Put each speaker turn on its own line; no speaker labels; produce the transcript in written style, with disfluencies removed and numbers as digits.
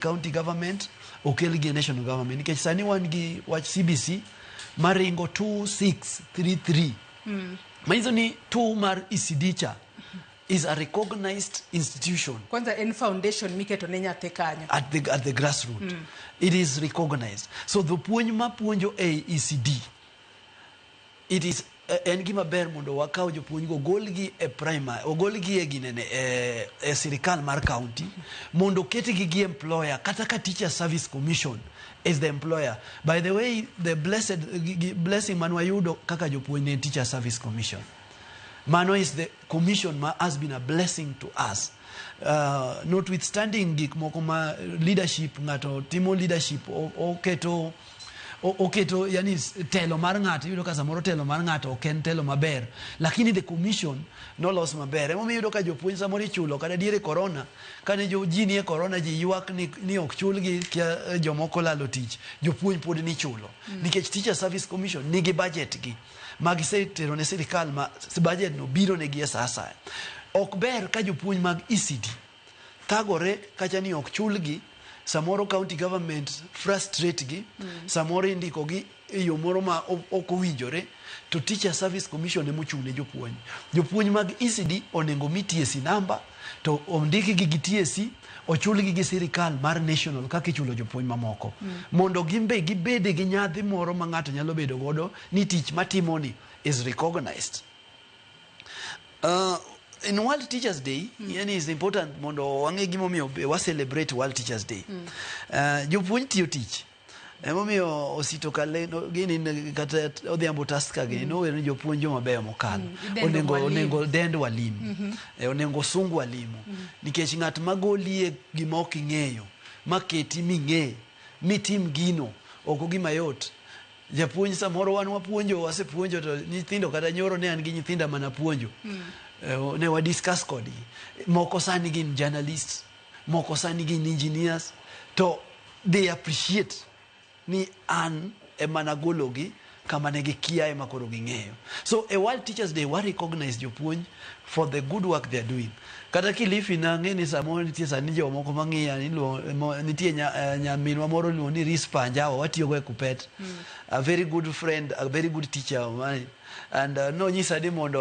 County government okel gi e national government nikech sani wan gi wach CBC maringo 2633 manyiso ni 2 mar ECD cha is a recognized institution.
Kwanza en foundation miketo ne nyathi kanyo.
At the grassroots. It is recognized. So jopuonj mapuonjo e ECD, it is en gima ber mondo wakaw jopuonj go, ogolgi e primary, ogolgi e ginene, e sirikal mar county mondo oketgi gi employer, kata ka Teacher Service Commission is the employer. By the way, the blessed blessing man wayudo kaka jopuonj ne en Teacher Service Commission. Mano is the commission ma has been a blessing to us, notwithstanding gik moko ma leadership, ng'ato timo leadership, oketo yani telo mar ng'ato. Iyudo ka samoro telo mar ng'ato ok en telo maber, lakini the commission nolos maber. Emomiyo iyudo ka jopuonj samoro ichulo kata diere corona. Kane jo ji nie corona, ji ywak ni ok chulgi, kia jomoko lalo tich, jopuonj pod nichulo nikech Teacher Service Commission nigi budget gi ma gisetero ne sirikal, ma budget no biro negi e sa asaya. Ok ber ka jopuonj mag ECD thagore kacha ni ok chulgi. Samoro county government frustrate gi, samoro indiko gi e yo moro ma ok owinjore, to Teacher Service Commission ema ochung' ne jopuonj. Jopuonj mag ECD onego mi TSC number, to ondikgi gi TSC, ochulgi gi sirikal mar national kaka ichulo jopuonj mamoko, mondo gin be gibede gi nyadhi moro ma ng'ato nyalo bedo godo ni tich matimoni is recognized. In World Teachers Day, yani is important mondo wang'e gimomiyo be wa celebrate World Teachers Day. Jopuonj tiyo tich. Emomiyo Osito Kale no, gini kata Odhiambo Tusker gini nowero ni jopuonj joma beyo mokalo.
Idendo
Onego
walimu.
Onego dend walimu. Onego sung walimu. Nikech ng'at magolie gima ok ing'eyo, maketi ming'e, mitim gino, ok gima yot. Japuonj samoro wan wapuonjo, wasepuonjo to nyithindo, kata nyoro ne an gi nyithinda mana puonjo. Ne wa discuss kodgi. Moko sani gin journalists, moko sani gin engineers, to they appreciate ni an ema nagologi kama ne gikia ema koro ging'eyo. So e World Teachers Day wa recognize jopuonj for the good work they are doing. Kata Kilifi nang'e ni samoro nitie sani jomoko mang'iya nitie nyaminwa moro iluongo ni Rispa Anjawa, watiyogo e Kupet. A very good friend, a very good teacher of mine. And nonyisa ni mondo